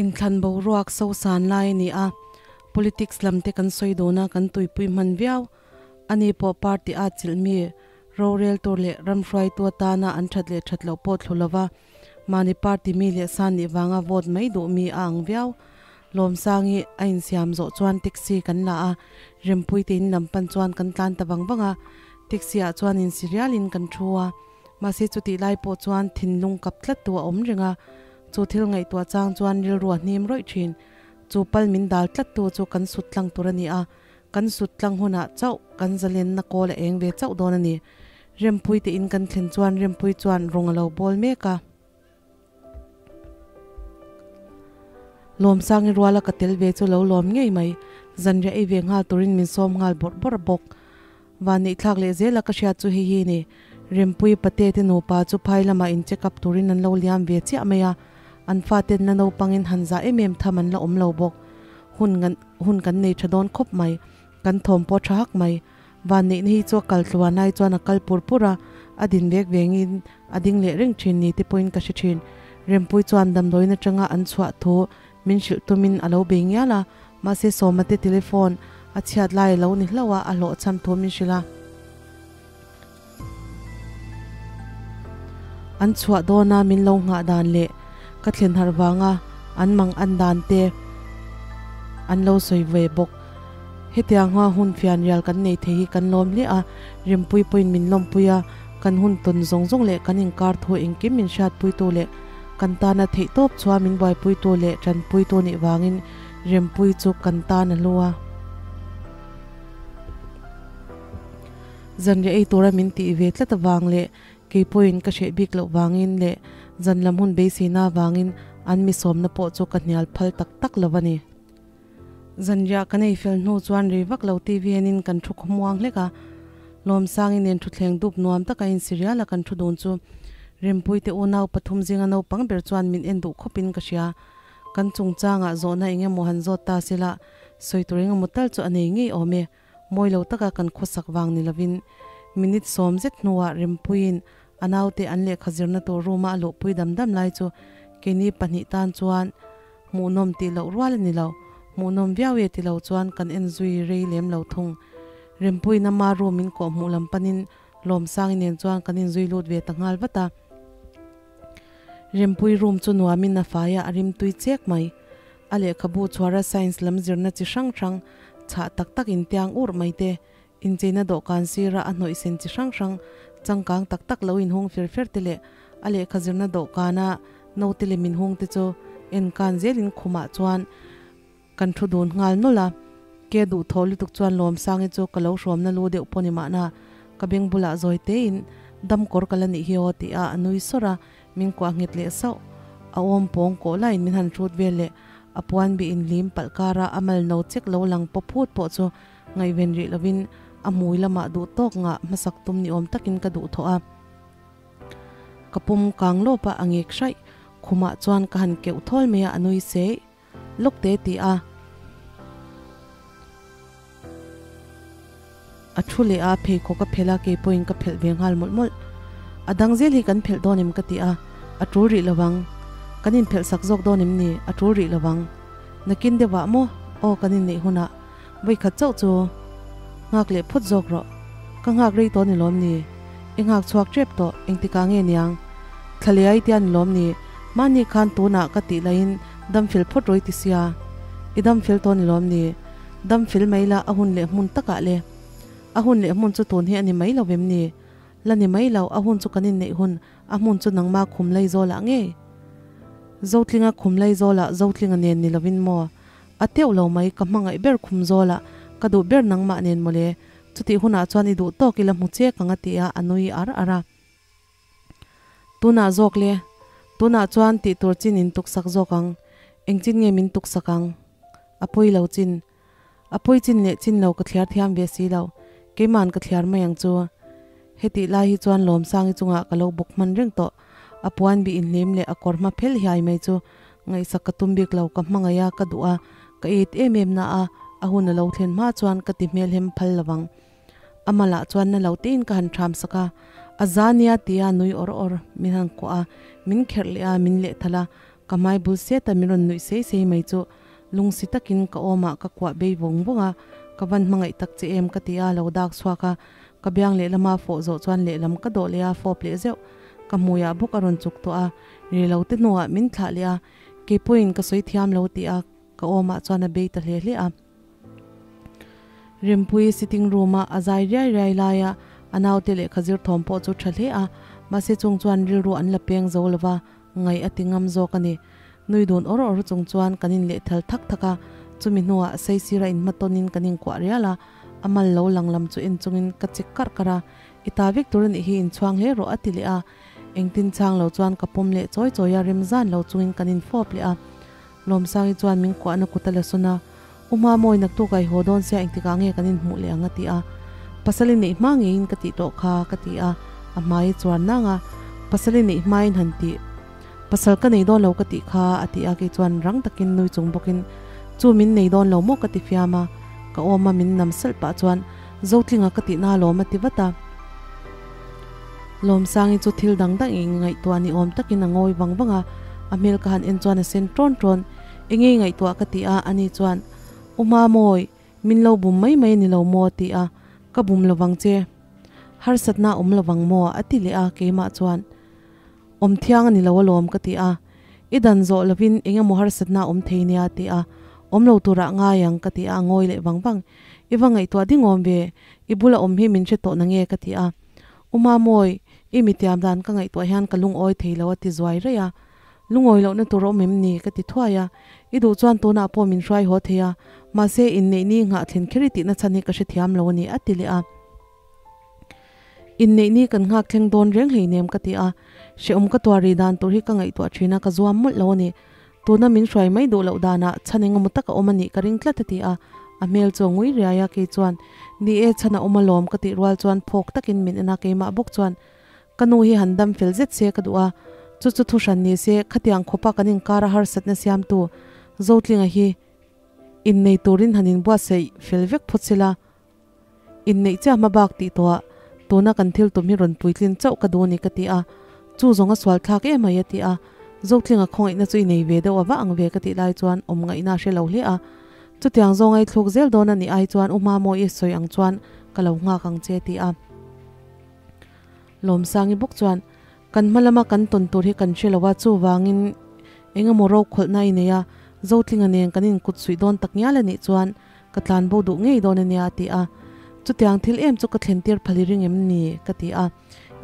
Inthlan boruak sosan lai a ni a, politics lam te kan sawi dawn a, kan tuipui hman viau. Ani pawh party a chilh mi rorel tur leh ram hruaitu atana an that leh that loh pawh thlu lova mahni party mi leh san nih vanga vote mai duh mi a ang viau. Lawmsangi a insiam zawh chuan taxi kan la a, Rempui te in lam pan chuan kan tlan ta vang vang a, taxi ah chuan insi rialin kan thu a. Mahse chutih lai pawh chuan thinlung kap tlat tu a awm reng a, chu thil ngaihtuah chang chuan rilru a hnim rawih thin. Chu pal min dal tlat tu chu kan sut tlang tur a ni a, kan sut tlang hunah chauh kan zalenna kawl a eng ve chauh dawn a ni. Rempui te in kan thlen chuan Rempui chuan rawng a lo bawl mek a. Lawmsangi ruala ka tel ve chu lo lawm ngei mai. Zanriah ei ve nghal turin min sawm nghal bawrh bawrh bawk. Vanneih thlak leh zela ka hriat chu hei hi ni. Rempui pate te nupa chu phai lamah in check up turin an lo liam ve chiah mai a, an faten la naupangin han zah em em tham an la awm lo bawk. Hun hun kan nei tha dawn khawp mai. Kan thawm pawh tha hak mai. Vanneihna hi chu a kal tluan lai chuan a kal pur pur a, a din vek vengin a ding leh reng thin ni te pawhin ka hre thin. Rempui chuan damdawiin atanga an chhuah thu min hrilh tumin a lo bei ngial a, mahse Sawma te telephone a chhiat lai a lo ni hlauh a, a hlawhchham thu min hrilh a. An chhuah dawna min lo nghah dan leh ka thlen harh vanga an mang an dan te an lo sawi ve bawk. Hetiang hma hun fian rial kan nei thei hi kan lawm hle a, Rempui pawhin min lawmpui a, kan hun tawn zawng zawng leh kan inkar thu engkim min hriatpuitu leh kan tana theihtawp chhuah min buaipuitu leh tanpuitu nih vangin Rempui chu kan tan a hlu a. Zanriah ei tura min tih ve tlat avang leh kei pawhin ka hreh bik loh vangin leh zan lam hun beiseina avangin an mi sawmna pawh chu ka hnial phal tak tak lo a ni. Zanriah kan ei fel hnu chuan rei vak lo TV enin kan thu khawmuang hlek a, Lawmsangi nen thutthleng dup nuam taka insi riala kan thu dun chu Rempuite unau pathum zinga naupang ber chuan min en duh khawpin ka hria. Kan chungchangah zawhna eng emaw han zawt ta sela sawi tur eng emaw tal chu a nei ngei awm e. Mawi lo taka kan khawsak vang ni lovin minute sawm zet hnuah Rempuiin a naute an lehkha zirna tur room-a a luhpui dam dam lai chu keini pahnih tan chuan hmuhnawm tih loh rual a ni lo. Hmuhnawm viau e ti lo chuan kan en zui rei lem lo thung. Rempuiin ama room in kawh hmuh lam panin Lawmsangi nen chuan kan inzui lut ve ta nghal vat a. Rempui room chu nuamin a fai a, a rimtui chek mai. A lehkhabu chhuara science lam zirna chi hrang hrang, chhah tak tak intiang urh mai te, incheina dawhkan sira a hnawih sen chi hrang hrang, changkang tak tak lo inhung fer fer te leh a lehkha zirna dawhkana note lem inhung te chu enkan zelin khumah chuan kan thu dun nghal nawlh a. Ke duhthawh lutuk chuan Lawmsangi chu ka lo hrawmna lu deuh pawh ni mahna ka beng bulah zawi tein dam kawr ka la nih hi aw tih a a nui sawr a, min kuah nghet leh sauh. A awm pawng kawh laiin min han hrut vel leh a puan bih in hlim palh kara a mal no chek lo lang paw phut pawh chu ngaihven rih lovin a hmui lamah duh tawk ngah hmasak tum ni awm takin ka duh thawh a. Ka pum kang lawp a a ngek hraih. Khumah chuan ka han keuh thawl mai a, a nui seih. Lawk te ti a. A thu leh a, pheikhawk a phelh a, kei pawhin ka phelh ve nghal mawlh mawlh. A dang zel hi kan phelh dawn em ka ti a, a tul rih lo vang. Kan inphelh sak zawk dawn em ni, a tul rih lo vang. Nakin deuhah maw? Aw kan inneih hunah vawikhat chauh chu nghak leh phawt zawk rawh. Ka nghak rei tawh ni lawm ni? I nghak chhuak tep tawh, engtikah nge niang? Thla leh ai tia ni lawm ni? Mahni khan tunah ka tih laiin dam fel phawt rawih ti sia. I dam fel tawh ni lawm ni? Dam fel mai la a hun leh hmun takah le. A hun leh hmun chu tun hi a ni mai lo vem ni? La ni mai lo, a hun chu kan inneih hun, a hmun chu nangma khum lei zawlah ngei. Zotlinga khum lei zawlah Zotlinga nen ni lovin maw? A teuh lo mai, ka hmangaih ber khum zawlah, ka duh ber nangmah nen mawle. Chutih hunah chuan i duh tawk ila hmu che ka nga ti a, a nui ar ar a. Tunah zawk le, tunah chuan tih tur chin in tuksak zawk ang, eng chin nge min tuksak ang? A pawi lo chin. A pawi chin leh chin lo ka thliar thiam ve si lo, keima'n ka thliar mai ang chu. Hetih lai hi chuan Lawmsangi chungah ka lo bawk hman reng tawh, a puan bih inhlim leh a kawr hma phel hiai mai chu ngaihsak ka tum bik lo, ka hmangaih a, ka duh a, ka it em em na a, a hun a lo thlen hma chuan ka ti hmelhem phal lo vang. A malah chuan na lo tein ka han ṭham sak a, a za nia tia nui awr awr min han kuah a, min kherh leh a, min leh thalh a. Ka hmai bul seta min rawn nuih sei sei mai chu lungsi takin ka awmah ka kuah bei vawng vawng a, ka van hmangaih tak che em ka ti a, lo dak chhuak a, ka biang lehlama fawh zawh chuan lehlam ka dawh leh a, fawp leh zeuh. Ka hmuiah bawk a rawn chuk tawh a, ri lo te hnuah min thlah leh a, keipawhin ka sawi thiam lo ti a, ka awmah chuan a bei ta hle hle a. Rempuii sitting room a a zai riai riai laia a naute lehkha zir thawm pawh chu tha hle a, mahse chung chuan rilru an la peng zo lova ngaih a ti ngam zawk a ni. Nui dun awr awr chung chuan kan in leh thal thak thak a, chumi hnuah saisira inhmatawnin kan inkuah rial a, a mal lo lang lam chu en chungin ka chik karh karh a, I ta vek tur a nih hi inchhuang hle rawh a ti leh a, engtin chang lo chuan ka pawm leh chawi chawi a, remzan lo chungin kan infawp leh a. Lawmsangi chuan min kuahna kut a la sawn a, U Hma mawi naktuk a i haw dawn sia engtikah nge kan inhmuh leh ang a ti a. Pasal i neih hma ngeiin ka tih tawh kha ka ti a, a hmai a chuan nang a, Pasal i neih hmain han tih. Pasal ka nei dawn lo ka tih kha a ti a, kei chuan rang takin nui chung bawkin Chu min nei dawn lo maw ka ti fiam a, ka awm a min nam salh pah chuan Zotlinga ka tihna alawm a ti vat a. Lawmsangi chu thil dang dang eng ngaihtuah ni awm takin a ngawi vang vang a, a hmel ka han en chuan a sen ṭawn ṭawn. Enge i ngaihtuah ka ti a, ani chuan, U Mamawi, min lo bum mai mai a ni lo maw? a ti a, Ka bum lovang che. Harsatna a awm lovang maw? a ti leh a, keimah chuan, Awm thiang a ni lo alawm ka ti a, I dan zawh lovin eng emaw harsatna a awm thei nia a ti a, Awm lo turah ngai ang ka ti a, a ngawi leh vang vang. I va ngaihtuah ding awm ve, i bula awm hi min hre tawh na nge ka ti a. U Mamawi, i mitiam dan ka ngaihtuah hian ka lungawi thei lo a ti zuai raih a. Lungawi lohna tur a awm em ni? ka ti thuai a. I duh chuan tunah pawh min hruai haw thei a, mahse inneih ni nghah thlen kher i tihna chhan hi ka hrethiam lo a ni a ti leh a. Inneih ni kan nghak thleng dawn reng hleinem ka ti a, hrehawm ka tuar ri dan tur hi ka ngaihtuah thin a, ka zuam mawlh lo a ni. Tuna min hruai mai duh loh danah chhan engemaw tak a awm a nih ka ring tlat a ti a, a hmel chu a ngui riai a, kei chuan, Ni e, chhan a awm alawm ka tih rual chuan phawk takin min en a, keimah bawk chuan, Ka nu hi han dam fel zet se ka duh a, chu chu thuhran ni se, khatiang khawpa kan inkara harsatna siamtu Zotlinga hi innei turin han inbuatsaih fel vek phawt sela, Inneih chiah hma bak tih tawhah tuna kan thil tum hi rawn puitlin chauh ka duh a ni ka ti a, chu zawng a sual thlak em mai a ti a, Zotlinga khawngaihna chu i nei ve deuh a va ang ve ka tih lai chuan awm ngaihna a hre lo hle a, chutiang zawng ai thluk zel dawn a nih ai chuan U Hmamawi i sawi ang chuan ka lo nghak ang che a ti a. Lawmsangi bawk chuan kan hma lama kan tawn tur hi kan hre lo a, chuvangin eng emaw rokhawlhna i nei a, Zotlinga nen kan inkut suih dawn tak ngial a nih chuan Ka tlan bo duh ngei dawn a nia a ti a. Chutiang thil em chu ka thlentir phal i ring em ni? ka ti a.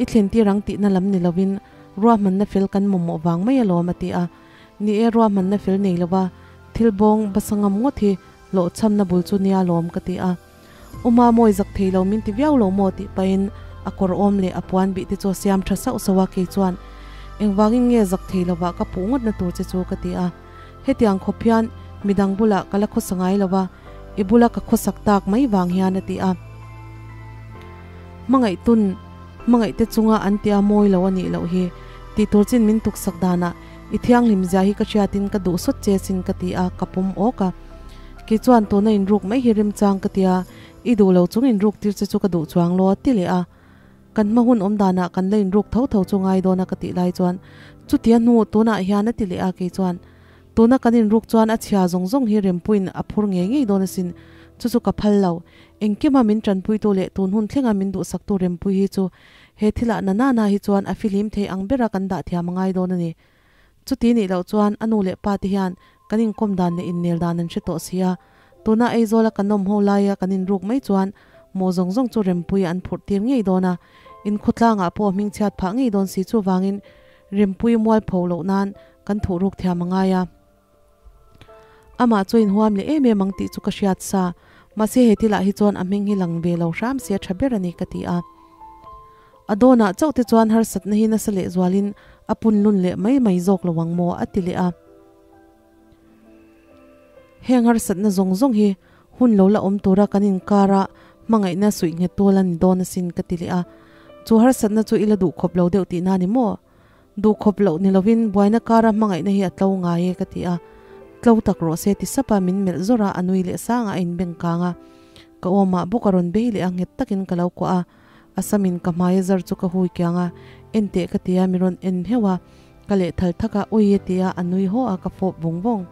I thlentir ang tihna lam ni lovin ruahmanna fel kan mamawh vang mai alawm a ti a. Ni e, ruahmanna fel nei lova thil bawng basa ngam ngawt hi hlawhchhamna bul chu nia alawm ka ti a. U Mamawi zak thei lo min ti viau lo maw tih pahin a kawr awm leh a puan bih te chu a siam tha sauh sauh a kei chuan engvangin nge zak thei lovah ka puh ngawtna tur che chu ka ti a. Hetiang khawp hian midang bulah ka la khawsa ngai lo va, i bula ka khawsak tak mai vang hian a ti a. Hmangaih tun hmangaih te chunga an tia mawi lo a nih loh hi tih tur chin min tuksak danah i thianghlim zia hi ka hriatin ka duh sawt che sin ka ti a, ka pawm awk a. Kei chuan tuna inruk mai hi remchang ka tia, i duh lo chung inruk tir che chu ka duh chuang lo a ti leh a. Kan hma hun awm danah kan la inruk tho tho chu ngai dawn a ka tih lai chuan chutia hnu tunah hian a ti leh a kei chuan tuna kan inruk chuan a chhia zawng zawng hi Rempuiin a phur ngei ngei dawn asin chu chu ka phal lo engkima min tanpuitu leh tun hun thlenga min duhsaktu Rempui hi chu he thilah na nana hi chuan a fihlim thei ang bera kan dah thiam a ngai dawn a ni chuti nih loh chuan a nu leh pa te hian kan inkawm dan leh innel dan an hre tawh si a tuna Aizawla kan awm ho laia kan inruk mai chuan Maw zawng zawng chu Rempuii an phurh tir ngei dawn a, in khawtlangah pawh hming chhiat phah ngei dawn si chuvangin Rempuii mual pho loh nan kan thuh ruk thiam a ngai a. Amah chu inhuam leh em em ang tih chu ka hriat sa, mahse he thilah hi chuan a hming hi lang ve lo hram sia tha ber a ni ka ti a. A dawnah chauh te chuan harsatna hi nasa lehzualin a pun lun leh mai mai zawk lo ang maw a ti leh a. Heng harsatna zawng zawng hi hun lo la awm tura kan inkara hmangaihna suih nghet tual a ni dawn asin ka ti leh a. Chu harsatna chu i la duh khawp lo deuh tihna ni maw? Duh khawp loh ni lovin buaina kara hmangaihna hi a tlo ngai e ka ti a. Tlo tak rawh se ti sapa min melh zawr a, a nui leh sang a, a inbeng kang a. Ka awmah bawk a rawn bei leh a, nghet takin ka lo kuah a. A samin ka hmai a zar chu ka hui kiang a, en teh ka ti a, mi rawn en heuh a. Ka leh thal thak a, Ui a ti a, a nui haw a, ka fawp vawng vawng.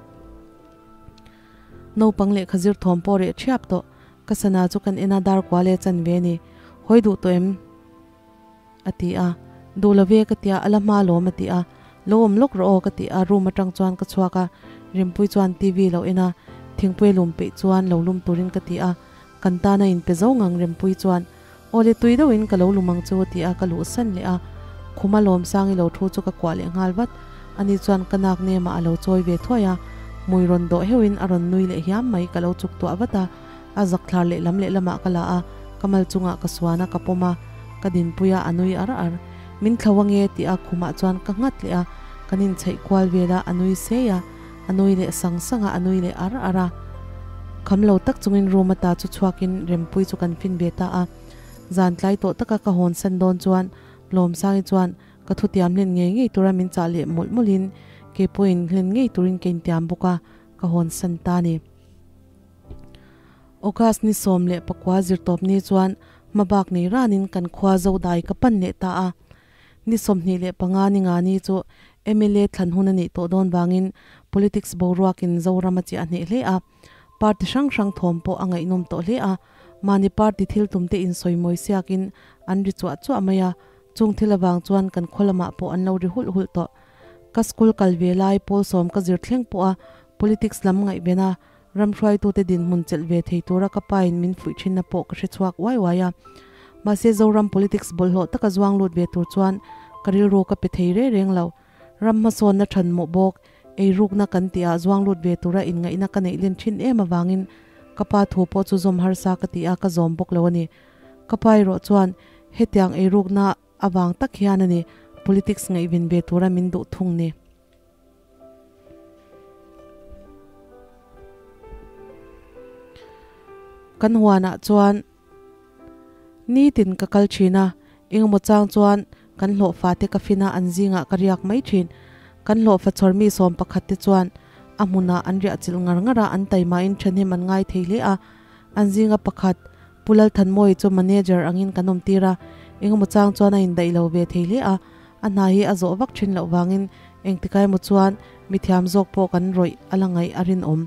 Naupang lehkha zir thawm pawh reh thiap tawh. Ka sana chu kan en a, dar kua leh chan ve a ni. Hawi duh tawh em? A ti a. Duh lo ve ka ti a, a la hma alawm a ti a. Lo awm lawk rawh aw ka ti a, room atang chuan ka chhuak a, Rinpui chuan TV lo en a, thingpui a lum peih chuan lo lum turin ka ti a, kan tan a inpe zo ngang Rinpui chuan Aw le tui deuhin ka lo lum ang chu a ti a, ka luh san leh a, khuma Lawmsangi lo thu chu ka kuah leh nghal vat, ani chuan ka nak nemah a lo chawi ve thuai a, hmui rawn dawh heuhin a rawn nui leh hiam mai, ka lo chuk tuah vat a. A zak thlar lehlam lehlamah ka la a, ka mal chungah ka suan a, ka pawm a, ka dinpui a, a nui ar ar. Min thlo ange tih a khumah chuan ka nghat leh a, kan inchheih kual vel a, a nui sei a, a nui leh sang sang a, a nui leh ar ar a. Kham lo tak chungin room ata chu chhuakin Rempui chu kan fin ve ta a. Zan tlai tawh taka ka hawn san dawn chuan Lawmsangi chuan ka thutiam hlen ngei ngei tura min chah leh mawlh mawlhin keipawhin hlen ngei turin ka intiam bawk a, ka hawn san ta a ni. August ni 19 zirtawp ni chuan hmabak nei ranin kan khua Zodai ka pan leh ta a. Ni 25 ni nga ni chu mla thlan hun a nih tawh dawn vangin politics boruakin Zoram a chiah hneh hle a. Party hrang hrang thawm pawh a ngaihnawm tawh hle a. Mahni party thil tumte insawimawi siakin an ri chuah chuah mai a. Chung thil avang chuan kan khaw lamah pawh an lo ri hulh hulh tawh. Ka school kal ve lai pawl sawm ka zir thleng pawh a politics lam ngaihven a Ram hruaitute dinhmun chelh ve thei tura ka pain min fuih thinna pawh ka hre chhuak uai uai a. Mahse Zoram politics bawlhhlawh taka zuang lut ve tur chuan ka rilru ka pe thei reng reng lo. Ram hmasawnna than mawh bawk, eirukna kan tihah zuang lut ve tura inngaihna ka neih len thin em avangin ka pa thu pawh chu zawm harsa ka ti a, ka zawm bawk lo a ni. Ka pa erawh chuan hetiang eirukna avang tak hian a ni politics ngaihven ve tura min duh thung ni. Kan huanah chuan nitin ka kal thin a, engemaw chang chuan kan hlawhfa te ka fin a, an zingah ka riak mai thin. Kan hlawhfa chhawrmi sawm pakhat te chuan a hmunah an riah chilh ngar ngar a, an taimahin thahnem an ngai thei hle a. An zinga pakhat Pu Lalthanmawii chu manager angin kan awm tir a, engemaw chang chuan a indaih lo ve thei hle a. A hna hi a zawh vak thin loh vangin engtikai emaw chuan mi thiam zawk pawh kan rawih a la ngaih a rinawm.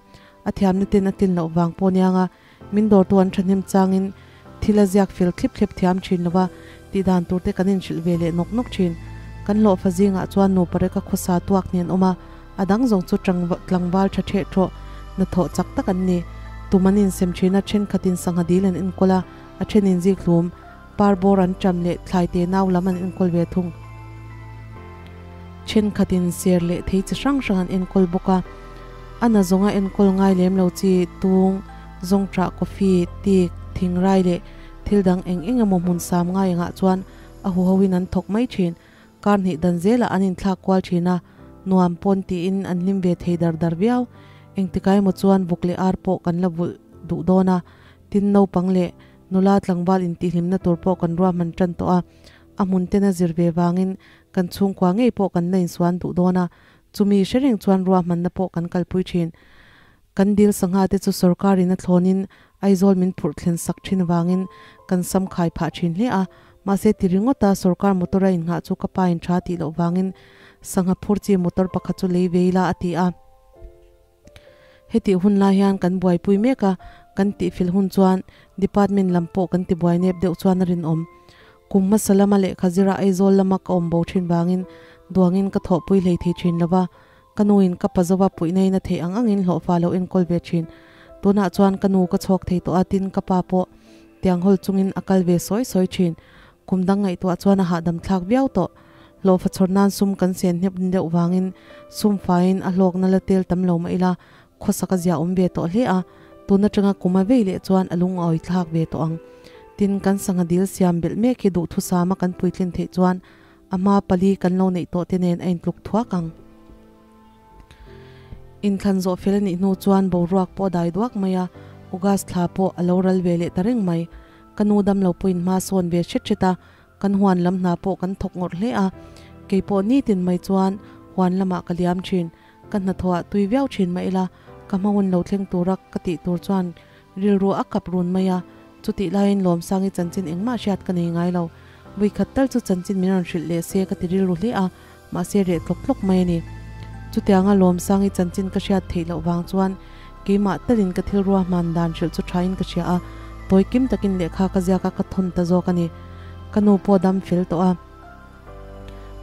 A thiamna ten a tlin loh vang pawh nianga min dawrtu an thahnem changin thil a ziak fel thlip thlep thiam thin lova tih dan tur te kan inhrilh ve leh nawk nawk thin. Kan hlawhfa zingah chuan nupa reka khawsa tuak hnen awm a, a dang zawng chu tlangval tha theh thawh hnathawh chak tak an ni. Tum an insem thin a, thenkhatin sangha dil an enkawl a, a thenin zikhlum. Parbawr an ṭam leh thlaite nau lam an enkawl ve thung. Ṭhenkhatin ser leh thei chi hrang hrang an enkawl bawk a. A na zawnga enkawl ngai lem lo chi tung, zawngṭah, coffee, teak, thingrai leh thil dang eng eng emaw hmun sam ngai angah chuan a huhoin an thawk mai ṭhin. Kar hnih dan zelah an inthlak kual ṭhin a, nuam pawn tiin an hlim ve thei dar dar viau. Engtikai emaw chuan vawk leh ar pawh kan la vulh duh dawn a, tin naupang leh Nula tlangval intihhlimna tur pawh kan ruahman tan tawh a, a hmun ten a zir ve vangin kan chhungkua ngei pawh kan la insuan duh dawn a, chumi hre reng chuan ruahmanna pawh kan kalpui thin. Kan dil sangha te chu sorkarin a thlawnin Aizawl min phurh thlen sak thin vangin kan sam khai phah thin hle a, mahse ti ringawta sorkar motor a innghah chu ka pa in tha tih loh vangin sangha phur chi motor pakhat chu lei ve ila a ti a. Hetih hun lai hian kan buaipui mek a, kan tihfil hun chuan department lam pawh kan tibuai nep deuh chuan a rinawm. Kum hmasa lama lehkha zira Aizawl lama ka awm bo thin vangin duangin ka thawhpui hlei thei thin lo va, ka nuin ka pa zova puihnain a theih ang angin hlawhfa lo enkawl ve thin. Tunah chuan ka nu ka chhawk thei tawh a, tin ka pa pawh tiang hawl chungin a kal ve sawi sawi thin. Kum dang ngaihtuah chuan a hahdam thlak viau tawh. Hlawhfa chhawr nan sum kan sen hnep deuh vangin sum faiin a hlawkna la tel tam lo mah ila khawsak a zia awm ve tawh hle a, tun atanga kum a vei leh chuan a lungawi thlak ve tawh ang. Tin, kan sangha dil siam belh mek hi duhthusama kan puitlin theih chuan a hma pali kan lo neih tawh te nen a intluk thuak ang. Inthlan zawh fel a nih hnu chuan boruak pawh a dai duak mai a, August thla pawh a lo ral ve leh ta reng mai. Ka nu damlo pawhin hma sawn ve hret hret a, Kan huan lam hna pawh kan thawk ngawrh hle a, kei pawh nitin mai chuan huan lamah ka liam thin. Ka hnathawhah tui viau thin mah ila, ka hma hun lo thleng tura ka tih tur chuan rilru a kap run mai a, chutih laiin Lawmsangi chanchin engmah hriat ka nei ngai lo. Vawikhat tal chu chanchin min rawn hrilh leh se ka ti rilru hle a, mahse reh tlawk tlawk mai a ni. Chutianga Lawmsangi chanchin ka hriat theih loh vang chuan keimah talin ka thil ruahman dan hrilh chu thain ka hria a, tawi kim takin lehkha ka ziak a ka thawn ta zawk a ni. Ka nu pawh dam fel tawh a.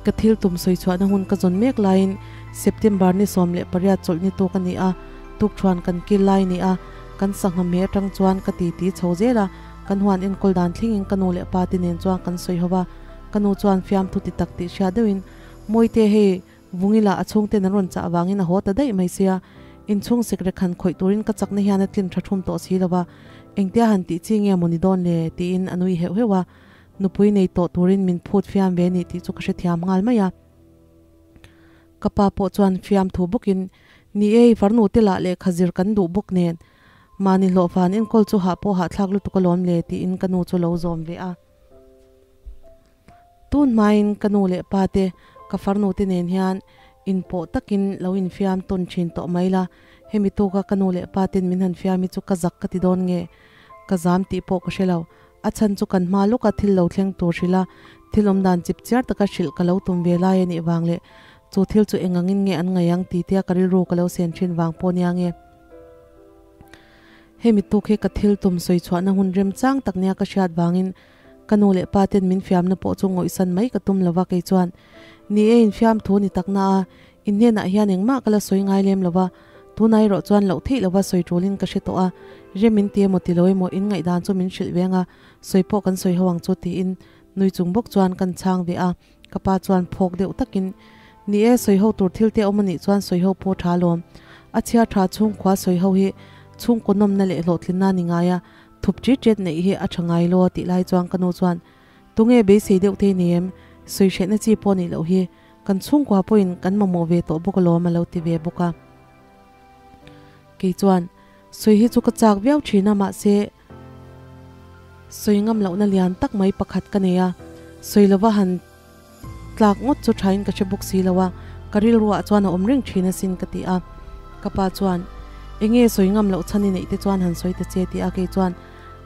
Ka thil tum sawi chhuahna hun ka zawn mek laiin September ni 18 chawlh ni tuk a ni a, tukthuan kan kil lai ni a, kan sangha hmeh atang chuan ka titi chho zel a, kan huan enkawl dan thlengin ka nu leh pa te nen chuan kan sawi ho va, ka nu chuan fiamthu ti tak tih hria deuhin, Mawite hei, Vungila a chhungten an rawn chah avangin a haw ta daih mai sia, inchhung sekrek han khawih turin ka chakna hian a tlin tha thum tawh si lo va, engtia han tih chi nge maw ni dawn le? tiin a nui heuh heuh a. Nupui nei tawh turin min phut fiam ve ni tih chu ka hrethiam nghal mai a. Ka pa pawh chuan fiam thu bawkin, Ni e, i farnu te lah lehkha zir kan duh bawk nen, mahni hlawhfan enkawl chu hah pawh hahthlak lutuk alawm le tiin ka nu chu lo zawm ve a. Tun hmain ka nu leh pa te, ka farnu te nen hian inpawh takin lo infiam tawn thin tawh mai la, hemi tuka ka nu leh pa ten min han fiam hi chu ka zak ka ti dawn nge, ka zam tih pawh ka hre lo. A chhan chu kan hma lawka thil lo thleng tur hrilh a, thil awm dan chip chiar taka hrilh ka lo tum ve lai a nih vang leh chu thil chu eng angin nge an ngaih ang ti tia ka rilru ka lo sen thin vang pawh nia nge. Hemi tuk hi ka thil tum sawi chhuahna hun remchang tak nia ka hriat vangin ka nu leh pa ten min fiamna pawh chu ngawihsan mai ka tum lova kei chuan ni e infiam thu ni takna a in hnenah hian engmah ka la sawi ngai lem lova tunah erawh chuan loh theih lova sawi tulin ka hre tawh a rem in ti emaw ti lo emaw in ngaihdan chu min hrilh veng a sawi pawh kan sawi ho ang chu tiin nui chung bawk chuan kan chhang ve a ka pa chuan phawk deuh takin ni e sawi ho tur thil te awm anih chuan sawi ho pawh tha lawm a chhia tha chhungkhua sawi ho hi chhungkaw nawmna leh hlawhtlinna ni ngai a Thup ṭit ṭet neih hi a ṭha ngai lo a tih lai chuan ka nu chuan, Tunge beisei deuh te ni em? Sawi hrehna chi pawh nih loh hi. Kan chhungkua pawhin kan mamawh ve tawh bawk alawm a lo ti ve bawk a. Kei chuan, Sawi hi chu ka chak viau ṭhin a mahse sawi ngam lohna lian tak mai pakhat ka nei a, sawi lova han tlak ngawt chu ṭhain ka hre bawk si lo a, ka rilruah chuan a awm reng ṭhin asin ka ti a. Ka pa chuan, Enge sawi ngam loh chhan i neih te chuan han sawi ta che ti a, kei chuan,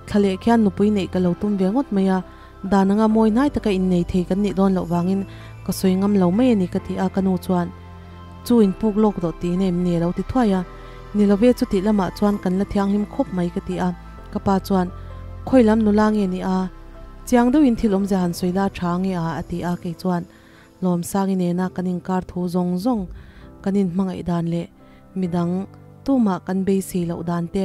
Thla leh khian nupui neih ka lo tum ve ngawt mai a, dan anga mawi hnai taka innei thei kan nih dawn loh vangin ka sawi ngam lo mai a ni ka ti a, ka nu chuan, Chu inpuk lawk dawh tiin em ni a lo ti thuai a, Ni lo ve chutih lamah chuan kan la thianghlim khawp mai ka ti a, ka pa chuan, Khawi lam nula nge ni a? Chiang deuhin thil awmzia han sawi la tha nge a a ti a, kei chuan Lawmsangi nena kan inkar thu zawng zawng, kan inhmangaih dan leh midang tumah kan beisei loh dan te,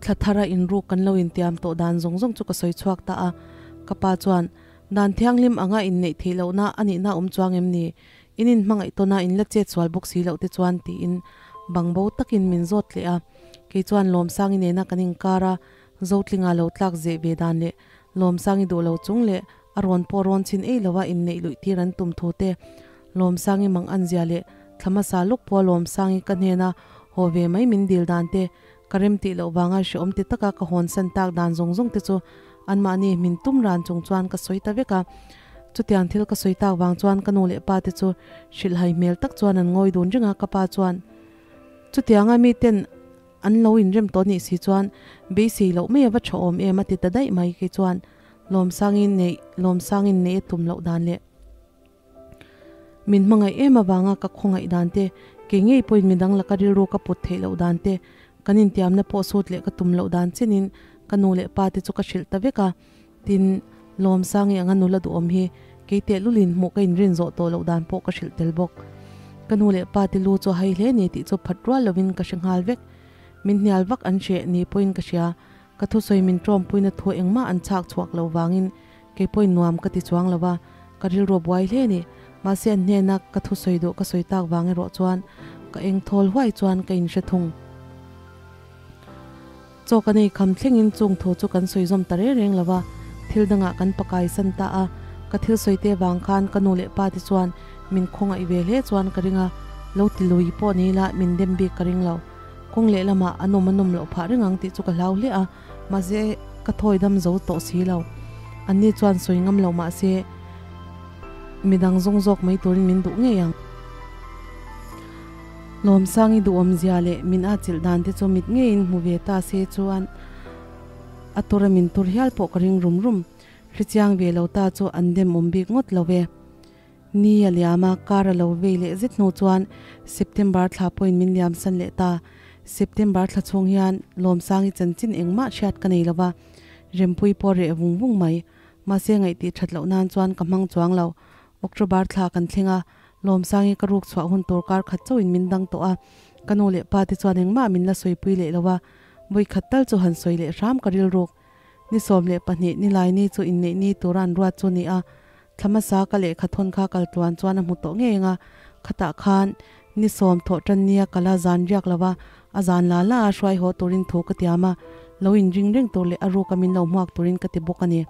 thla thara inruk kan lo intiam tawh dan zawng zawng chu ka sawi chhuak ta a. Ka pa chuan, Dan thianghlim anga inneih theih lohna a nihna awm chuang em ni? In inhmangaih tawna in la chet sual bawk si loh te chuan tiin bangbo takin min zawt leh a. Kei chuan Lawmsangi nena kan inkar a, Zotlinga lo tlak zeh ve dan leh Lawmsangi duh lo chung leh a rawn pawh rawn chhin ei lova inneih luih tir an tum thu te, Lawmsangi mang an zia leh thla hmasa lawk pawha Lawmsangi ka hnena haw ve mai min dil dan te, ka rem tih loh vanga hrehawm ti taka ka hawn san tak dan zawng zawng te chu anmahni min tum ran chung chuan ka sawi ta vek a. Chutiang thil ka sawi tak vang chuan ka nu leh pa te chu hrilhhai hmel tak chuan an ngawi dun reng a, ka pa chuan chutianga miten An lo inrem tawh nih si chuan beisei loh mai a va tha awm em a ti ta daih mai kei chuan Lawmsangin neih Lawmsangin neih a tum loh dan leh min hmangaih em avanga ka khawngaih dan te kei ngei pawhin midang laka rilru ka put theih loh dan te kan intiamna pawh sut leh ka tum loh dan chenin ka nu leh pa te chu ka hrilh ta vek a tin Lawmsangi anga nula duhawm hi kei tehlulin hmuh ka inrin zawh tawh loh dan pawh ka hrilh tel bawk. Ka nu leh pa te lu chu a hai hle ni tih chu phat rual lovin ka hre nghal vek. Min hnial vak an hreh ni pawhin ka hria. Ka thusawi min tawmpuina thu engmah an chhak chhuak lo vangin kei pawhin nuam ka ti chuang lo va, ka rilru a buai hle ni. Mahse an hnena ka thusawi duh ka sawi tak vang erawh chuan ka engthawl huai chuan ka inhre thung. Chaw ka nei kham thlengin chung thu chu kan sawi zawm ta reng reng lo va, thil dangah kan pakai san ta a, ka thil sawi te vang khan ka nu leh pa te chuan min khawngaih ve hle chuan ka ring a, lo ti lui pawh ni ila min dem bik ka ring lo. Kawng leh lamah a nawm a nawm loh phah reng ang tih chu ka hlau hle a, mahse ka thawi dam zo tawh si lo. Anni chuan sawi ngam lo mahse midang zawng zawk mai turin min duh ngei ang. Lawmsangi duhawmzia leh min a chilh dan te chu mit ngeiin hmu ve ta se chuan a tura min tur hial pawh ka ring rum rum. Hrechiang ve lo ta chu an dem awm bik ngawt lo ve. Ni a liam a, kar a lo vei leh zet hnu chuan September thla pawhin min liam san leh ta. September thla chhung hian Lawmsangi chanchin engmah hriat ka nei lo va, Rempui pawh reh vung vung mai. Mahse ngaihtih that loh nan chuan ka hmang chuang lo. October thla kan thleng a, Lawmsangi ka ruk chhuah hun tur kar khat chauhin min dang tawh a, ka nu leh pa te chuan engmah min la sawipui leh lo a, vawi khat tal chu han sawi leh hram ka rilruk. Ni 12 nilai ni chu inneih ni tura an ruat chu ni a, thla hmasa ka lehkha thawn kha kal tluan chuan a hmu tawh ngei ang a, khatah khan ni sawm thawh tan nia ka la zan riak lo a, a zan la la a hruai haw turin thu ka tiam a, lo inring reng tur leh a ruka min lo hmuak turin ka ti bawk a ni.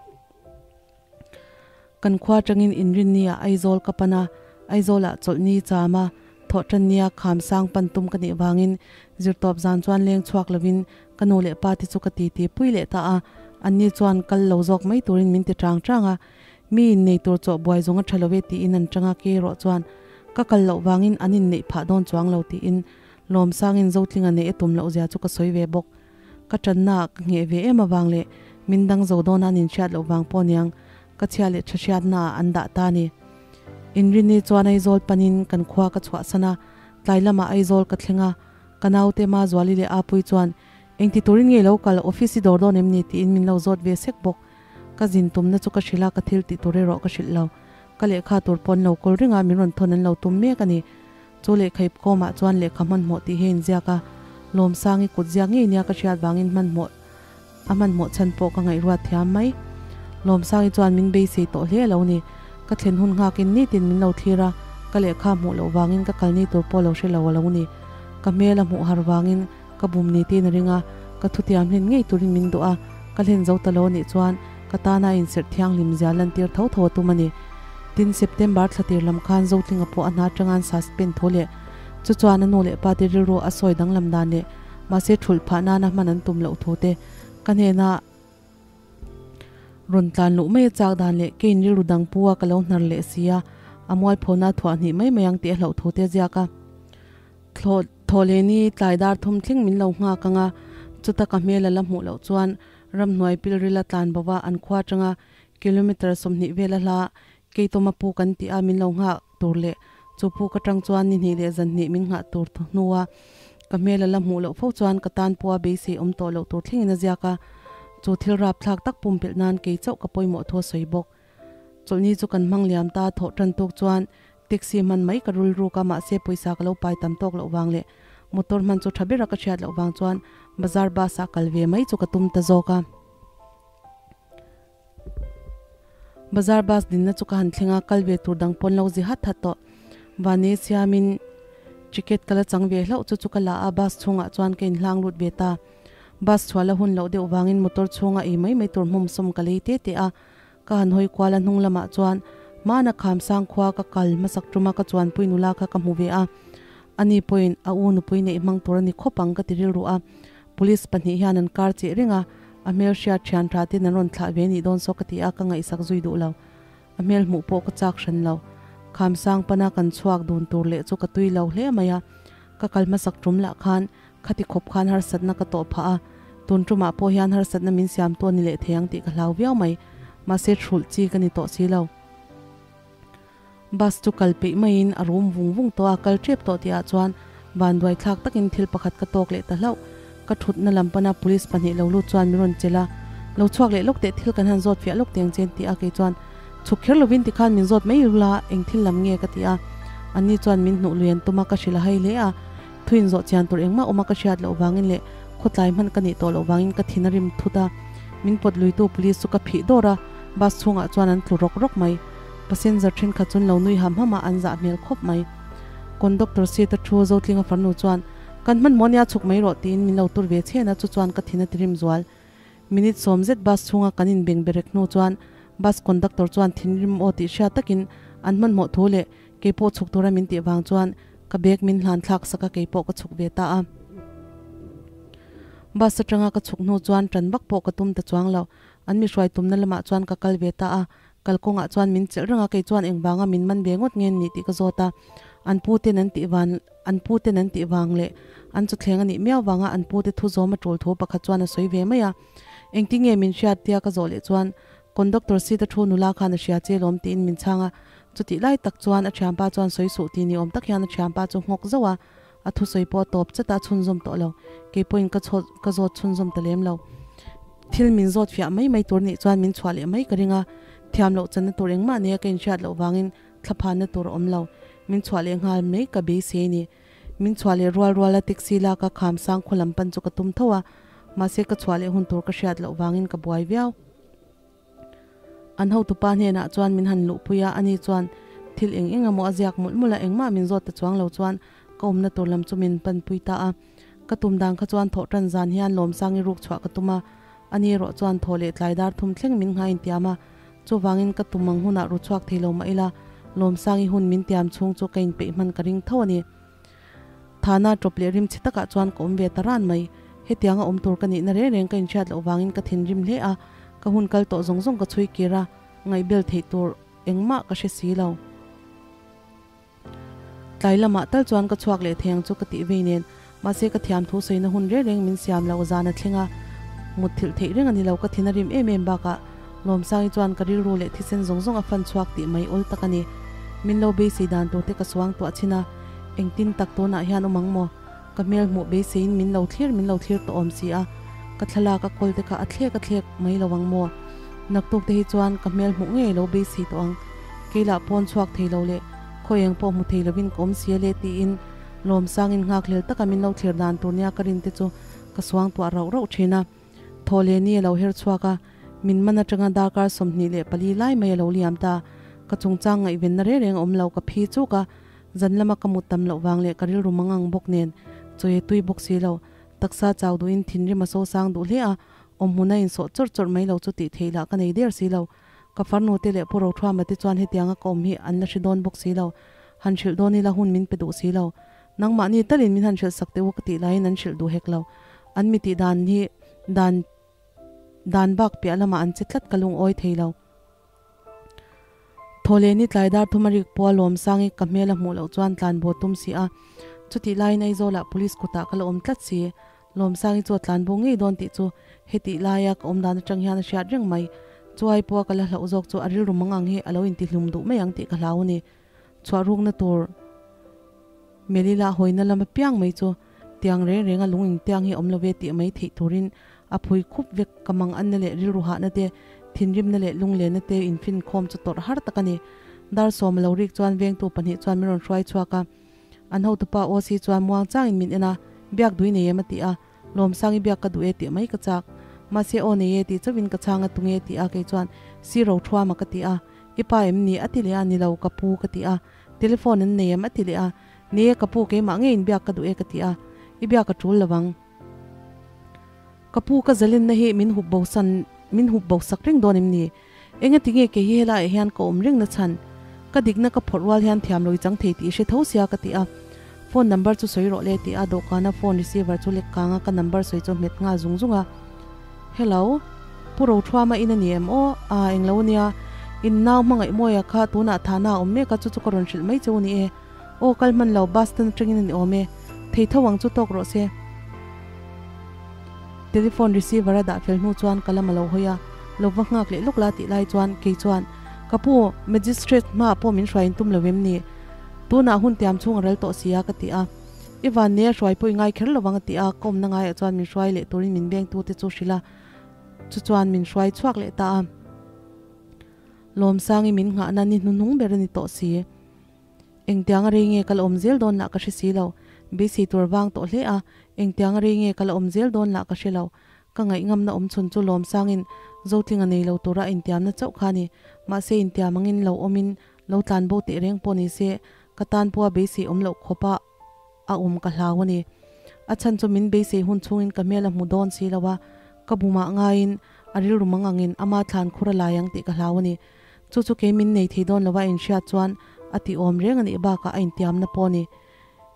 Kan khua atangin inrinni ah Aizawl ka pan a, Aizawl ah chawlhni cham a, thawhtannia kham sang pan tum ka nih vangin zirtawp zan chuan leng chhuak lovin ka nu leh pa te chu ka titi pui leh ta a, anni chuan kal lo zawk mai turin min ti chang chang a, mi innei tur chawh buai zawng a tha lo e tiin an chang a, kei erawh chuan ka kal loh vangin an inneih phah dawn chuang lo tiin Lawmsangin Zotlinga neih a tum loh zia chu ka sawi ve bawk. Ka tanna ah ka ngheh ve em avang leh min dang zo dawn a an inhriat loh vang pawh niang ka chhia leh tha hriatna ah an dah ta ni. Inrini chuan Aizawl panin kan khua ka chhuahsan a, tlai lamah Aizawl ka thleng a, ka naute Mazuali leh Apui chuan engti turin nge lo kal office i dawr dawn em ni tiin min lo zawt ve sek bawk. Ka zin tumna chu ka hrilh a, ka thil tih tur erawh ka hrilh lo. Ka lehkha tur pawh an lo kawl reng a, min rawn thawn an lo tum mek a ni. Chu lehkha ip kawmah chuan lehkha hmanhmawh tih hi a inziak a, Lawmsangi kut ziak ngei nia ka hriat vangin hmanhmawh a hmanhmawh chhan pawh ka ngaihruat thiam mai. Lawmsangi chuan min beisei tawh hle a lo ni. Ka thlen hun nghakin nitin min lo thlir a, ka lehkha hmuh loh vangin ka kalni tur pawh lo hre lo a lo ni. Ka hmel a hmuh har vangin ka bum ni tiin a ring a, ka thutiam hlen ngei turin min duh a, ka hlen zo ta lo a nih chuan ka tana a inserh thianghlim zia lantir tho tho a tum a ni. Tin, September thla tir lam khan Zotlinga pawh a hna atanga an suspend tho leh chu chuan a nu leh pa te rilru a sawi danglam dan leh mahse thulh phah nana hman an tum loh thu te ka hnena rawn tlan luh mai a chak dan leh keiin rilru dang pu a ka lo hnar leh si a, a mualphona thuah hnih mai mai ang tih a hlauh thu te a ziak a. Thlawh thaw leh ni tlai dar thum thleng min lo nghak ang a, chuta ka hmel a la hmuh loh chuan ramhnuai pilril a tlan bo va an khua atanga kilometre 20 vel a hla Keitawma pu kan tih a min lo nghah tur leh chu pu ka tang chuan ni hnih leh zan hnih min nghah tur hnua ka hmel a la hmuh loh fo chuan ka tan pawha beisei awm tawh loh tur thlengin a ziak a, chu thil rapthlak tak pumpelh nan kei chauh ka pawimawh thu a sawi bawk. Chawlhni chu kan hmang liam ta thawh tan tuk chuan taxi hman mai ka rul ruk a mahse pawisa ka lo pai tam tawk loh vang leh motor hman chu tha bera ka hriat loh vang chuan bazar bus ah kal ve mai chu ka tum ta zawk a. Bazar bus dinna chu ka han thleng a, kal ve tur dang pawn lo zi hat hat tawh. Vani siamin ticket ka la chang ve hlauh chu chu ka la a, bus chhungah chuan ka inhlang lut ve ta. Bus chhuah la hun loh deuh vangin motor chhunga ei mai mai tur hmawm sawm ka lei te te a, ka han hawi kual a hnung lamah chuan hmana kham sang khua ka kal hmasak tuma ka chuanpui nula kha ka hmu ve a, ani pawhin a u nupui neih hmang tur a ni khawp ang ka ti rilru a, police pahnih hian an kar cheh reng a, a hmel hriat thian tha ten an rawn thlah ve nih dawn saw ka ti a, ka ngaihsak zui duh lo. A hmel hmuh pawh ka chak hran lo. Kham sang pana kan chhuak dun tur leh chu ka tui lo hle mai a, ka kal hmasak tum lah khan khati khawp khan harsatna ka tawh phah a, tun tumah pawh hian harsatna min siam tu a ni leh thei ang tih ka hlau viau mai, mahse thrulh chi ka ni tawh si lo. Bus chu kal peih maiin a rum vung vung tawh a, kal tep tawh tihah chuan vanduai thlak takin thil pakhat ka tawk leh ta hlauh. Ka thutna lam pana police pahnih lo lut chuan min rawn chelh a, Lo chhuak leh lawk teh thil kan han zawt fiah lawk teng che an ti a, kei chuan chhuk kher lovin tikhan min zawt mai rula eng thil lam nge ka ti a, anni chuan min hnuh lui an tum a, ka hrilh a hai hle a, thu inzawh chian tur engmah awma ka hriat loh vangin leh khawtlai hman ka nih tawh loh vangin ka thin a rim thut a, min pawt luitu police chu ka phih dawr a, bus chhungah chuan an tlu rawk rawk mai. Passenger thenkhat chuan lo nui ham ham a, an zah hmel khawp mai. Conductor seat a thu Zotlinga farnu chuan, Kan hmanhmawh nia chhuk mai rawh tiin min lo tur ve chhen a, chu chuan ka thin a tirim zual. Minute sawm zet bus chhunga kan inbeng berek hnu chuan bus conductor chuan thinrim aw tih hriat takin an hmanhmawh thu leh keipawh chhuk tura min tih vang chuan ka bag min hlan thlak sak a, keipawh ka chhuk ve ta a. Bus atanga ka chhuk hnu chuan tan vak pawh ka tum ta chuang lo, an mi hruai tumna lamah chuan ka kal ve ta a, Kalkawngah chuan min chelh reng a, kei chuan engvanga min man ve ngawt nge ni tih ka zawt a, an pu ten an tih van an pu ten an tih vang leh an chawthleng a nih miau vanga an pu te thu zawm a tul thu pakhat chuan a sawi ve mai a. Engtin nge min hriat tia ka zawh leh chuan conductor seat a thu nula khan a hria che lawm tiin min chhang a, Chutih lai tak chuan a thianpa chuan sawi suh tih ni awm tak hian a thianpa chu nghawk zauh a, a thusawi pawh a tawp chat a, chhunzawm tawh lo. Kei pawhin ka chhawt ka zawt chhunzawm ta lem lo. Thil min zawt fiah mai mai tur nih chuan min chhuah leh mai ka ring a, thiam loh channa tur engmah nia ka inhriat loh vangin thlaphanna tur a awm lo. Min chhuah leh nghal mai ka beisei a ni. Min chhuah leh rual rual a taxi lak a kham sang khaw lam pan chu ka tum tho a, mahse ka chhuah leh hun tur ka hriat loh vangin ka buai viau. An hotupa hnenah chuan min han luhpui a, ani chuan thil eng eng emaw a ziak mawlh mawlh a, engmah min zawt ta chuang lo chuan ka awmna tur lam chu min panpui ta a. Ka tum dan kha chuan thawh tan zan hian Lawmsangi ruk chhuah ka tum a, ani erawh chuan thaw leh tlai dar thum thleng min nghain tiam a, chuvangin ka tum ang hunah ru chhuak thei lo mah ila Lawmsangi hun min tiam chhung chu ka inpeih hman ka ring tho a ni. Thana tawp leh rim chhe takah chuan ka awm ve ta ran mai. Hetianga awm tur ka nihna reng reng ka inhriat loh vangin ka thinrim hle a, ka hun kal tawh zawng zawng ka chhui kir a, ngaihbel theih tur engmah ka hre si lo. Tlai lamah tal chuan ka chhuak leh thei ang chu ka tih vei nen, mahse ka thiam thu sawina hun reng reng min siam loh zan a thleng a, mut thilh theih reng a ni lo ka thin a rim em em bakah Lawmsangi chuan ka rilru leh thisen zawng zawng a fan chhuak tih mai awl tak a ni. Min lo beisei dan tur te ka suang tuah chhin a, engtin tak tunah hian awm ang maw? Ka hmel hmuh beiseiin min lo thlir min lo thlir tawh awm si a, ka thlalak a kawl te kha a thlek a thlek mai lo ang maw? Naktuk te hi chuan ka hmel hmuh ngei lo beisei tawh ang. Keilah pawn chhuak thei lo leh khawi eng pawh hmu thei lovin ka awm si a le tiin Lawmsangin nghakhlel taka min lo thlir dan tur nia ka rin te chu ka suang tuah rauh rauh thin a. Thaw leh ni a lo her chhuak a, min man atanga darkar 24 lai mai a lo liam ta. Ka chungchang ngaihvenna reng reng a awm lo, ka phi chuk a, zan lama ka mut tam loh vang leh ka rilru mangang bawk nen chawi a tui bawk si lo. Taksa chau duhin thinrim a sosang duh hle a, awmhmun a insawh chawrh chawrh mai lo chu tih theih lah ka nei der si lo. Ka farnu te leh Pu Rothuama te chuan hetianga ka awm hi an la hre dawn bawk si lo. Han hrilh dawn ila hun min pe duh si lo. Nangmahni talin min han hrilh sak teh u ka tih laiin an hrilh duh hek lo. An mi tih dan hi dan dan bak piah lamah an che tlat ka lungawi thei lo. Thawhleh ni tlai dar thum a rik pawh a Lawmsangi ka hmel a hmuh loh chuan tlan bo tum si a. Chutih laiin Aizawlah police kutah ka la awm tlat si. Lawmsangi chu a tlan bo ngei dawn tih chu hetih laia ka awm dan atang hian a hriat reng mai. Chuai pawha ka la hlauh zawk chu a rilru mang ang hi a lo intihlum duh mai ang tih ka hlau a ni. Chhuah rukna tur Melila hawina lam apiang mai chu tiang reng renga lung intiang hi a awm lo ve tih mai theih turin a phui khup vek ka mang anna leh rilru hahna te, thinrimna leh lunglenna te infinkhawm chu tawrh har tak a ni. Dar sawm a lo rik chuan vengtu pahnih chuan min rawn hruai chhuak a. An hotupa aw si chuan muang changin min en a, Biak dui nei em a ti a, Lawmsangi biak ka duh e tih mai ka chak. Mahse aw nei e tih chauhin ka chhang a tunge ti a kei chuan si ro thuama ka ti a, I pa em ni? a ti leh a, Ni lo ka pu ka ti a, Telephone an nei em? a ti leh a, Ni e ka pu keimah ngeiin biak ka duh e ka ti a, I biak a tul lo ang. Ka pu ka zalenna hi min hup bo san min hup bo sak reng dawn em ni? Engati nge kei hi helaiah hian ka awm reng na chhan? Ka dikna ka phawrh rual hian thiam lo i chang thei tih i hre tho sia ka ti a. Phone number chu sawi rawh le ti a dawhkana phone receiver chu lek kang a ka number sawi chu a hmet nghal zung zung a. Hello. Pu Rothuama in a ni em aw? Aa englo nia. In nau hmangaih mawia kha tunah thana a awm mek a chu chu ka rawn hrilh mai cheu ni e. Aw kal hman lo bus stand atangin a ni awm e. Thei tho ang chu tawk rawh se. Telephone receiver a dah fel hnu chuan ka lam a lo hawi a, lo va nghak leh lawk la tih lai chuan kei chuan, Ka pu, magistrate hmaah pawh min hruai in tum lo em ni? Tunah hun tiam chhung a ral tawh si a ka ti a. I van nei a hruai pawh i ngai kher lo vang a ti a, ka awmna ngaiah chuan min hruai leh turin min vengtute chu hrilh a, chu chuan min hruai chhuak leh ta a. Lawmsangi min nghahna ni hnuhnung ber a ni tawh si. Engtianga rei nge ka la awm zel dawn lah ka hre si lo. Beisei tur vang tawh hle a, engtianga rei nge ka la awm zel dawn lah ka hre lo. Ka ngaihngamna awm chhun chu Lawmsangin Zotlinga nei lo tura a intiamna chauh kha a ni. Mahse intiam angin lo awmin lo tlan bo teh reng pawh ni se, ka tan pawha beisei awm loh khawpa a awm ka hlau a ni. A chhan chu min beisei hun chhungin ka hmel a hmu dawn si lo a, ka bumah ngaiin a rilru mang angin ama thlan khur a lai ang tih ka hlau a ni. Chu chu kei min nei thei dawn lova inhriat chuan a ti awm reng a nih bakah a intiamna pawh a ni.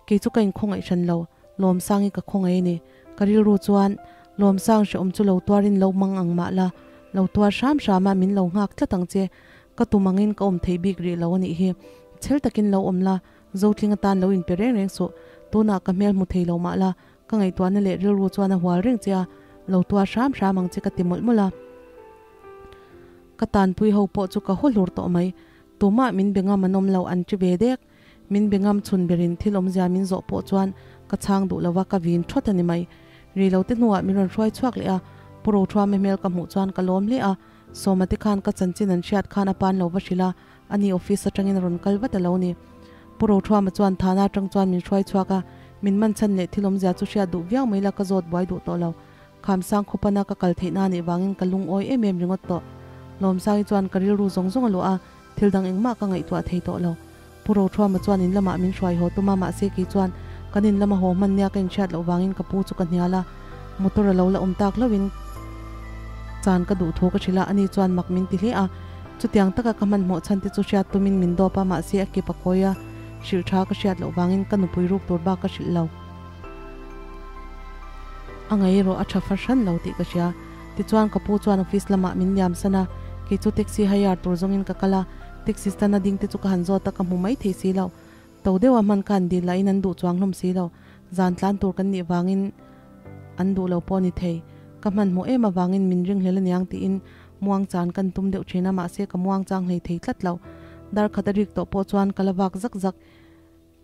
Kei chu ka inkhawngaih hran lo, Lawmsangi ka khawngaih a ni. Ka rilru chuan Lawmsang hrehawm chu lo tuarin lo mang ang mah la, lo tuar hram hram a min lo nghak tlat ang che. Ka tum angin ka awm thei bik rih lo a nih hi. Chhel takin lo awm la, Zotling atan lo inpe reng reng suh. Tunah ka hmel hmu thei lo mah la, ka ngaihtuahna leh rilru chuan a hual reng che a, lo tuar hram hram ang che ka ti mawlh mawlh a. Ka tanpui ho pawh chu ka haw hlur tawh mai. Tumah min be ngam an awm lo an ti ve dek. Min be ngam chhun berin thil awmzia min zawh pawh chuan ka chhang duh lova ka vin thawt a ni mai. Ri lo te hnuah min rawn hruai chhuak leh a, Pu Rothuama hmel ka hmuh chuan ka lawm hle a, Sawma te khan ka chanchin an hriat khan a pan lo va hrilh a, ani office atangin a rawn kal vat a lo ni. Pu Rothuama chuan thana atang chuan min hruai chhuak a, min man chhan leh thil awmzia chu hriat duh viau mai la ka zawt buai duh tawh lo. Khamsang khawpana ka kal theih na nih vangin ka lungawi em em ringawt tawh. Lawmsangi chuan ka rilru zawng zawng a luah a, thil dang engmah ka ngaihtuah thei tawh lo. Pu Rothuama chuan in lamah min hruai haw tum a, mahse kei chuan kan in lama haw hman nia ka inhriat loh vangin ka pu chu ka hnial a, motor a lo la awm tak hlauhin chan ka duh thu ka hrilh a, ani chuan mak min ti hle a, chutiang taka ka hmanhmawh chhan te chu hriat tumin min dawp a, mahse a kip a kawi a, hrilh tha ka hriat loh vangin ka nupui ruk tur bak ka hrilh lo. A ngaih erawh a tha fahran lo tih ka hria. Tichuan ka pu chuan office lamah min liam san a, kei chu taxi hire tur zawngin ka kal a, taxi stand a ding te chu ka han zawt a, ka hmu mai thei si lo. To deuha hman kha an dil lahin an duh chuang hlawm si lo, zan tlan tur kan nih vangin an duh lo pawh a ni thei. Ka hmanhmawh em avangin min ringhlel aniang tiin muang chan kan tum deuh thin a, mahse ka muang chang hlei thei tlat lo. Dar khat a rik tawh pawh chuan ka la vak zak zak.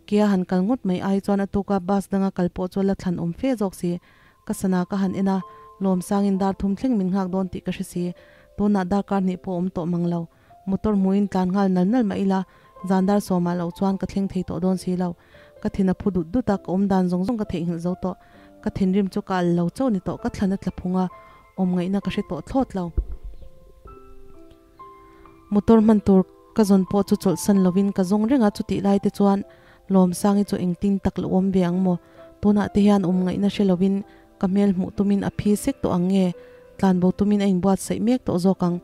Kia han kal ngawt mai ai chuan a tuka bus danga kal pawh chu la thlan awm fe zawk si. Ka sana ka han en a, Lawmsangin dar thum thleng min nghak dawn tih ka hre si. Tunah darkar hnih pawh awm tawh mang lo. Motor hmuin tlan nghal nal nal mah ila, zan dar sawmah loh chuan ka thleng thei tawh dawn si lo. Ka thin a phu dut dut a, ka awm dan zawng zawng ka theihnghilh zo tawh. Ka thinrim chu ka al lo chauh ni tawh, ka thlan a tla phung a, awm ngaihna ka hre tawh thlawt lo. Motor hman tur ka zawn pawh chu chawlhsan lovin ka zawng reng a, chutih lai te chuan Lawmsangi chu engtin tak lo awm ve ang maw? Tunah te hian awm ngaihna hre lovin ka hmel hmuh tumin a phi sek tawh ang nge? Tlanbo tumin a inbuatsaih mek tawh zawk ang.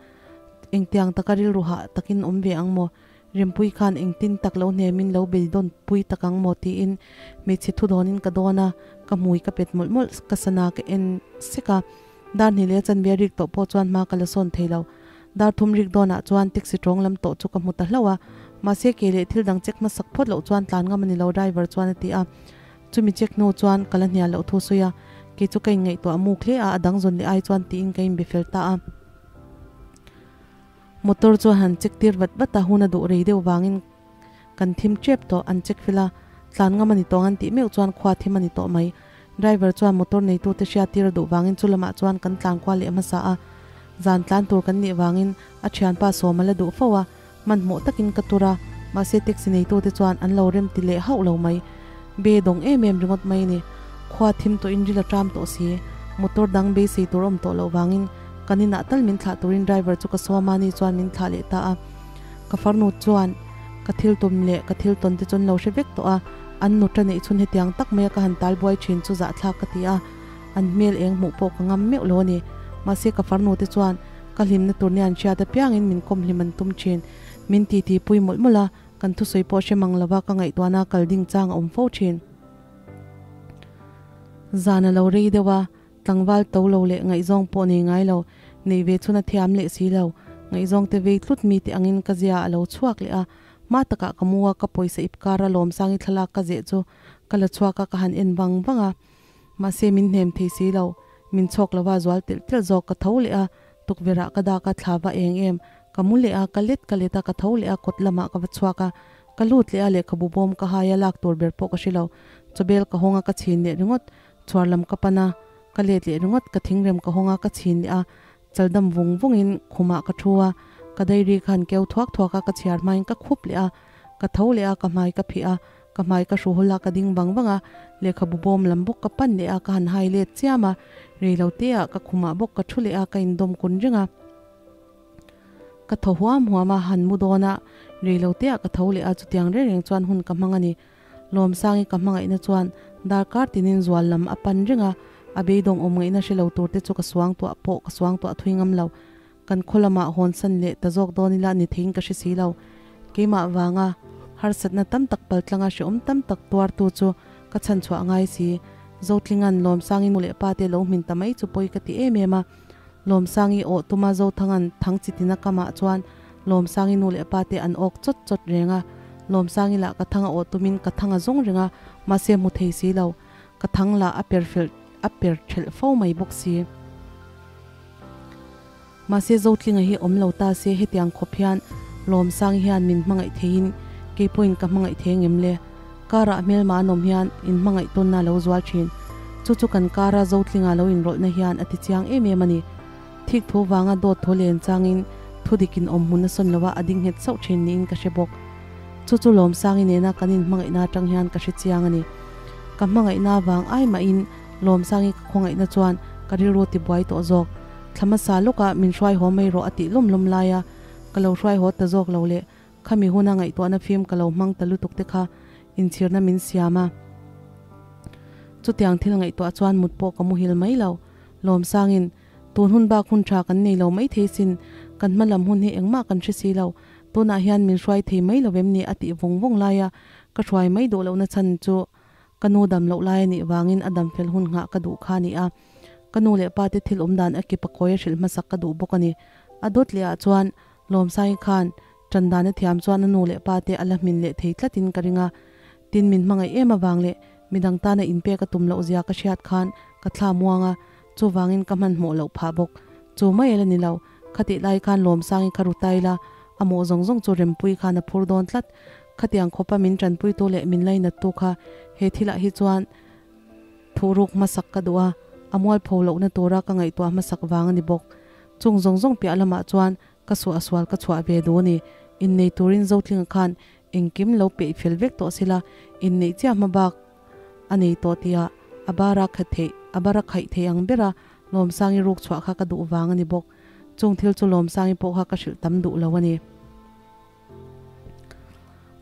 Engtiang taka rilru hah takin awm ve ang maw? Rempui khan engtin tak lo hnemin lo beidawn pui tak ang maw tiin hmeichhe thu dawnin ka dawn a, ka hmui ka pet mawlh mawlh, ka sana ka en sek a. Dar hnih leh chanve rik tawh pawh chuan hma ka la sawn thei lo. Dar thum rik dawnah chuan taxi tawng lam tawh chu ka hmu ta hlauh a. Mahse ke leh thil dang check hmasak phawt loh chuan tlan ngam a ni lo driver chuan a ti a. Chumi check hnu chuan ka la hnial loh thu sawi a. Kei chu ka inngaihtuah muk hle a, a dang zawn leh ai chuan tiin ka inbe fel ta a. Motor chu a han check tir vat vat a, hun a duh rei deuh vangin Kan thim tep tawh, an check fel a, tlan ngam a ni tawh ang an tih meuh chuan khua thim a ni tawh mai. Driver chuan motor neitute hriat tir a duh vangin chu lamah chuan kan tlan kual leh hmasa a. Zan tlan tur kan nih vangin a thianpa sawm a la duh fo a, hmanhmawh takin ka tur a, mahse taxi neitute chuan an lo rem ti leh hauh lo mai. Be dawng em em ringawt mai a ni. Khua thim tawhin ril a ṭam tawh si. Motor dang beisei tur a awm tawh loh vangin kan inah tal min thlah turin driver chu ka sawm a, ni chuan min thlah leh ta a. Ka farnu chuan ka thil tum leh ka thil tawn te chu an lo hre vek tawh a, an nuṭa neih chhun hetiang tak maia ka han tal buai ṭhin chu zahthlak ka ti a, an hmel eng hmuh pawh ka ngam meuh lo a ni. Mahse ka farnu te chuan ka hlimna tur nia an hriat apiangin min kawm hlim an tum ṭhin. Min titi pui mawlh mawlh a, kan thusawi pawh hre mang lova ka ngaihtuahna kal ding chang a awm fo ṭhin. Zan a lo rei deuh a, Tlangval to lo leh ngaihzawng pawh nei ngai lo, neih ve chhun a thiam leh si lo. Ngaihzawng te vei tlut mi te angin ka zia a lo chhuak leh a, hma takah ka mu a, ka pawisa ip kara Lawmsangi thlalak ka zeh chu ka la chhuak a, ka han en vang vang a. Mahse min hnem thei si lo, min chhawk lova zual telh telh zawk ka tho leh a, tukverh ah ka dak a, thla va eng em, ka mu leh a, ka let ka let a, ka tho leh a, kawt lamah ka va chhuak a, ka lut leh a, lehkhabu bawm ka hai a, lak tur ber pawh ka hre lo, chawbel ka hawng a, ka chhin leh ringawt. Chhuar lam ka pan a, ka let leh ringawt, ka thingrem ka hawng a, ka chhin leh a, chaldam vung vungin khumah ka thu a, ka diary khan keu thuak thuak a, ka chhiar hmain ka khup leh a, ka tho leh a, ka hmai ka phih a, ka hmai ka hru hul a, ka ding vang vang a, lehkhabu bawm lam bawk ka pan leh a, ka han hai let chiam a, reilo te ah ka khumah bawk ka thu leh a, ka indawm kun reng a. Ka thaw huam huam a, han mu dawn a, reilo te ah ka tho leh a, chutiang reng reng chuan hun ka hmang a ni. Lawmsangi ka hmangaihna chuan darkar tinin zual lam a pan reng a, a beidawng awm ngaihna hre lo tur te chu ka suang tuah pawh ka suang tuah thui ngam lo. Kan khaw lamah hawnsan leh ta zawk dawn ila ni theiin ka hre si lo. Keimah vanga harsatna tam tak paltlanga hrehawm tam tak tuartu chu ka chhan chhuah ngai si. Zotlinga'n Lawmsangi nu leh pa te lo hmin ta mai chu pawi ka ti em em a. Lawmsangi awh tuma Zothanga'n Thangchitina kamah chuan Lawmsangi nu leh pa te an awk chawt chawt reng a, Lawmsangi lah ka thang a awh tumin ka thang a zawng reng a, mahse hmu thei si lo. Ka thang lah a per fel a per thelh fo mai bawk si. Mahse Zotlinga hi awm lo ta se hetiang khawp hian Lawmsangi hian min hmangaih theiin kei pawhin ka hmangaih thei ngem le? Karah hmelma an awm hian in hmangaih tawnna a lo zual thin. Chu chu kan kara Zotlinga lo inrawlhna hian a ti chiang em em a ni. Thik thu vanga dawt thu len changin thu dikin awm hmun a sawn lo a, a ding nghet sauh thin niin ka hre bawk. Chu chu Lawmsangi nena kan inhmangaihna atang hian ka hre chiang a ni. Ka hmangaihna vang ai mahin Lawmsangi ka khawngaihna chuan ka rilru tibuai tawh zawk. Thla hmasa lawkah min hruai haw mai rawh a tih lawm lawm laia ka lo hruai haw ta zawk lo leh khami huna ngaihtuahna fim ka lo hmang ta lutuk te kha inchhirna min siam a. Chutiang thil ngaihtuah chuan mut pawh ka muhil mai lo. Lawmsangin, Tun hun bak hun tha kan nei lo mai thei sin, kan hma lam hun hi engmah kan hre si lo, tunah hian min hruai thei mai lo em ni a tih vawng vawng laia ka hruai mai duh lohna chhan chu ka nu dam loh lai a nih vangin a dam fel hun nghah ka duh kha a ni a. Ka nu leh pa te thil awm dan a kip a kawi a hrilh hmasak ka duh bawk a ni. A dawt leh ah chuan Lawmsangi khan ṭan dan a thiam chuan a nu leh pa te a la hmin leh thei tlatin ka ring a. Tin min hmangaih em avang leh midang tana inpek a tum loh zia ka hriat khan ka thla muang a, chuvangin ka hmanhmawh loh phah bawk. Chu mai a la ni lo, khatih lai khan Lawmsangi kha ru tai la, a mawh zawng zawng chu Rempuii khan a phur dawn tlat. Khatiang khawpa min ṭanpuitu leh min lainattu kha he thilah hi chuan Thuhruk hmasak ka duh a, a mualpho lohna tura ka ngaihtuah hmasak vang a ni bawk. Chung zawng zawng piah lamah chuan ka suah sual ka chhuah ve duh a ni. Innei turin Zotlinga khan engkim lo peih fel vek tawh sila, inneih chiah hma bak a nei tawh tihah a bara khat theih, a bara khaih thei ang bera Lawmsangi ruk chhuah kha ka duh vang a ni bawk. Chung thil chu Lawmsangi pawh kha ka hrilh tam duh lo a ni.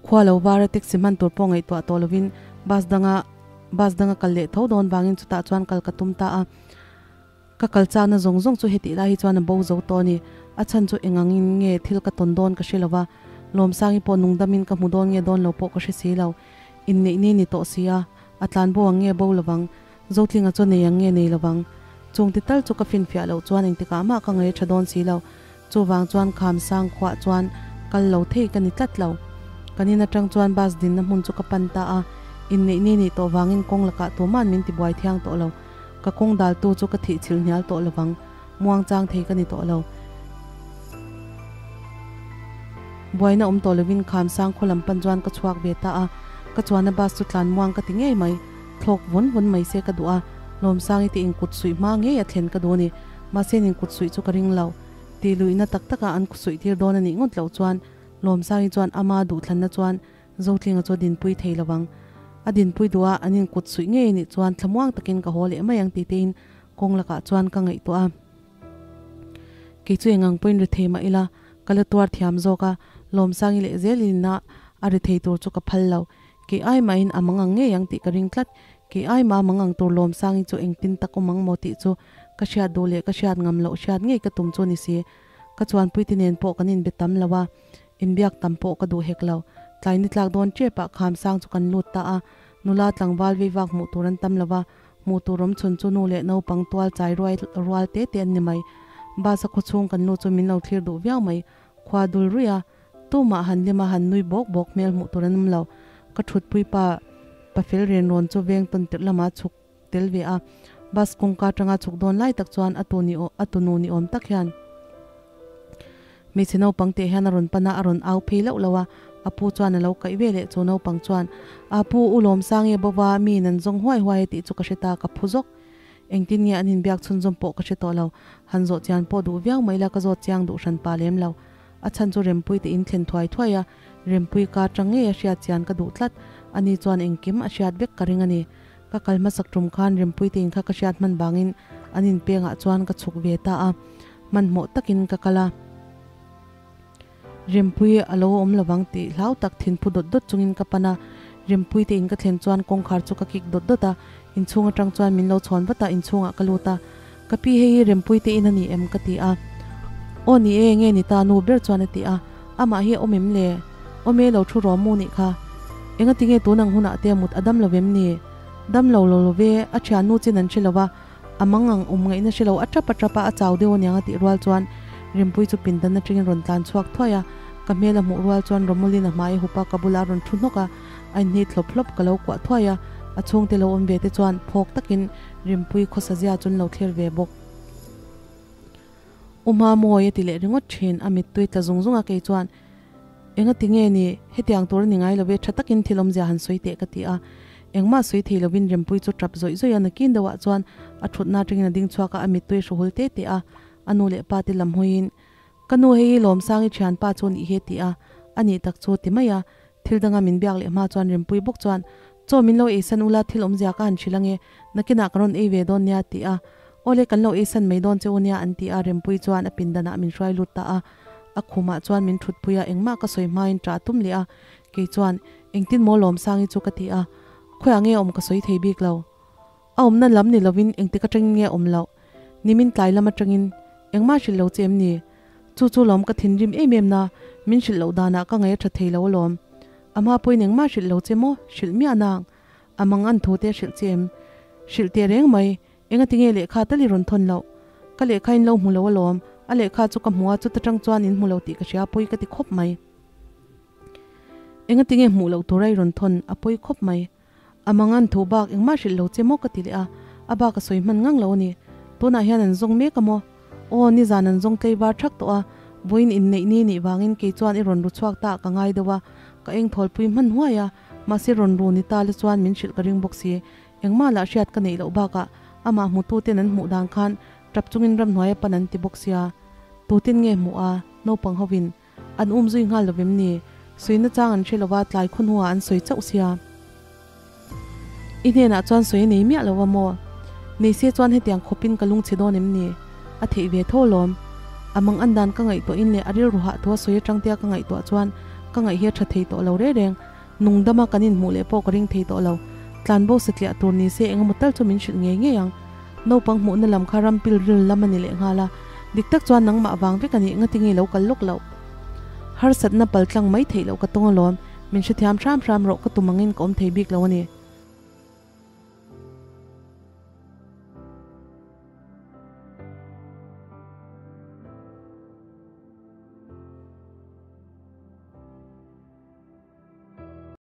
Khua lo vara taxi hman tur pawh ngaihtuah tawh lovin bus danga bus danga kal leh tho dawn vangin chutah chuan kal ka tum ta a. Ka kal chakna zawng zawng chu hetih lai hi chuan a bo zo tawh a ni. A chhan chu eng angin nge thil ka tawn dawn ka hre lo va, Lawmsangi pawh nungdamin ka hmu dawn nge dawn lo pawh ka hre si lo. Inneih ni ni tawh si a, a tlan bo ang nge bo lovang, Zotlinga chu nei ang nge nei lovang. Chung ti tal chu ka finfiah loh chuan engtikah mah ka ngaih tha dawn si lo. Chuvang chuan kham sang khuah chuan kal lo thei ka ni tlat lo. Kan in atang chuan bus dinna hmun chu ka pan ta a, inneih ni nih tawh vangin kawng lakah tuman min tibuai thiang tawh lo. Ka kawng daltu chu ka thih chhilh hnial tawh lovang, muangchang thei ka ni tawh lo. Buaina awm tawh lovin kham sang khaw lam pan chuan ka chhuak ve ta a, ka chuanna bus chu tlan muang ka ti ngei mai. Thlawk vawn vawn mai se ka duh a, Lawmsangi te inkut suih hma ngei a thlen ka duh a ni. Mahse an inkut suih chu ka ring lo. Tih luihna tak taka an suih tir dawn a nih ngawt loh chuan Lawmsangi chuan ama duhthlanna chuan Zotlinga chu a dinpui thei lo ang. A dinpui duh a, an inkut suih ngei a nih chuan thlamuang takin ka haw leh mai ang tih tein kawng lakah chuan ka ngaihtuah a. Kei chu engang pawhin ri thei mah ila ka la tuar thiam zawk a, Lawmsangi leh zelin a a ri thei tur chu ka phal lo. Kei ai mahin a mang ang ngei ang tih ka ring tlat. Kei ai mah mang ang tur Lawmsangi chu engtin tak awm ang maw tih chu ka hriat duh leh ka hriat ngam loh hriat ngei ka tum chu ni si. Ka chuanpuite nen pawh kan inbe tam lo a, inbiak tam pawh ka duh hek lo. Tlai ni tlak dawn tepah Khamsang chu kan lut ta a, nula tlangval veivak hmuh tur an tam lo va, hmuh tur awm chhun chu nu leh naupang tual chai ruai rual te te an ni mai. Bus a khawchhung kan lut chu min lo thlir duh viau mai. Khua dul ruih a, Tumah han lem a han nui bawk bawk hmel hmuh tur an awm lo. Ka thutpui pa pafel renrawn chu veng tawn tirh lamah chhuk tel ve a. Bus kawngka atanga chhuk dawn lai tak chuan a tu ni a tunu ni awm tak hian hmeichhe naupang teh hian a rawn pan a, a rawn au phei loh loh a. A pu chuan a lo kaih ve leh chu naupang chuan, A pu, u Lawmsangi bova mi in an zawng huai huai a tih chu ka hre ta, ka phu zawk. Engtin nge an inbiak chhunzawm pawh ka hre tawh lo. Han zawh chian pawh duh viau mai la ka zawt chiang duh hran pa lem lo. A chhan chu Rempui te in thlen thuai thuai a, Rempui ka tang ngei a hriat chian ka duh tlat, ani chuan engkim a hriat vek ka ring a ni. Ka kal hmasak tum khan Rempui te in kha ka hriat hman vangin an in pengah chuan ka chhuk ve ta a, hmanhmawh takin ka kal a. Rempui a lo awm lovang tih hlau tak thinphu dawt dawt chungin ka pan a, Rempui te in ka thlen chuan kawngkhar chu ka kik dawt dawt a, inchhung atang chuan min lo chhawn vat a, inchhungah ka lut a. Ka pi hei hi Rempui te in a ni em? ka ti a. Aw ni e, nge ni ta nu ber chuan a ti a. Amah hi a awm em le? Awm e lo thu rawh mu nih kha. Enga ti nge tun ang hunah te mut a dam lo em ni? Dam lo lo lo ve, a thian nu chin an hre lo va, a mang ang awm ngaihna hre lo a tap a tap a, a chau deuh aniang a tih rual chuan Rempui chu pindan atangin rawn tlan chhuak thuai a. Ka hmel a hmuh rual chuan Romulin a hmai a hup a, ka bulah a rawn thu hnawk a, a inhnit hlawp hlawp ka lo kuah thuai a, a chhungte lo awm ve te chuan phawk takin Rinpui khawsa zia chu an lo thlir ve bawk. U Hma mawi a ti leh ringawt thin, a mittui tla zung zung a kei chuan Enga ti nge ni, hetiang tur a ni ngai lo ve, tha takin thil awmzia han sawi teh ka ti a. Engmah sawi thei lovin Rempuii chu tap zawih zawih a, nakin deuhah chuan a thutna atangin a ding chhuak a, a mittui a hru hul te te a, a nu leh pa te lam hawiin, Ka nu hei hi Lawmsangi thianpa chu nih hi a ti a, a nih tak chu ti mai a. Thil danga min biak leh hma chuan Rempuii bawk chuan, Chaw min lo eisan ula thil awmzia ka han hrilh ange, nakinah ka rawn ei ve dawn nia a ti a. Awle kan lo eisan mai dawn che u nia an ti a, Rempuii chuan a pindanah min hruai lut ta a. A khumah chuan min thutpui a, engmah ka sawi hmain ṭah a tum leh a, kei chuan, Engtin maw Lawmsangi chu ka ti a, khawiah nge awm ka sawi thei bik lo. A awmna lam ni lovin engtik atangin nge awm loh? Nimin tlai lam atangin engmah hrilh lo che em ni? Chu chu lawm ka thinrim em em na, min hrilh loh danah ka ngaih a tha thei lo alawm. A hma pawhin engmah hrilh lo che maw? Hrilh miah nang. A mang an thu te hrilh che em? Hrilh teh reng mai, engati nge lehkha tal i rawn thawn loh? Ka lehkha in lo hmu lo alawm, a lehkha chu ka hmu a, chuta tang chuan in hmu lo tih ka hria, pawi ka ti khawp mai. Engati nge hmuh loh tura i rawn thawn, a pawi khawp mai. A mangan thu bak engmah hrilh lo che maw ka ti leh a, a bak a sawi hman ngang lo a ni. Tunah hian an zawng mek a maw? Aw, nizan an zawng tlei var thak tawh a, vawiin inneih ni nih vangin kei chuan i rawn ru chhuak ta ka ngai deuh a, ka eng thawlpui hman huai a, mahse rawn ru ni ta le chuan min hrilh ka ring bawk si. Engmah lah hriat ka neih loh bakah amah hmututen an hmuh dan khan tap chungin ramhnuai a pan an ti bawk sia. Tutin nge hmuh a, naupang hovin An um zui nghal lovem ni? Suina chang an hre lova, tlai khaw hnuah an sawi chauh sia. I hnenah chuan sawi a nei miah lo a maw? Nei se chuan hetiang khawpin ka lungchhe dawn em ni? A theih ve tho alawm. A mang an dan ka ngaihtuahin leh a rilru hah thua sawi atang tia ka ngaihtuah chuan ka ngaih hi a tha thei tawh lo reng reng. Nung dama kan inhmuh leh pawh ka ring thei tawh lo. Tlanbo satliah tur ni se engemaw tal chu min hrilh ngei ngei ang. Naupang hmuhna lam kha ram pil ril lam a ni leh nghal a, dik tak chuan nangmah vang vek a nih ngatinge lo kal lawk loh. Harsatna pal tlang mai theih loh ka tawng alawm, min hrethiam hram hram rawh ka tum angin ka awm thei bik lo a ni.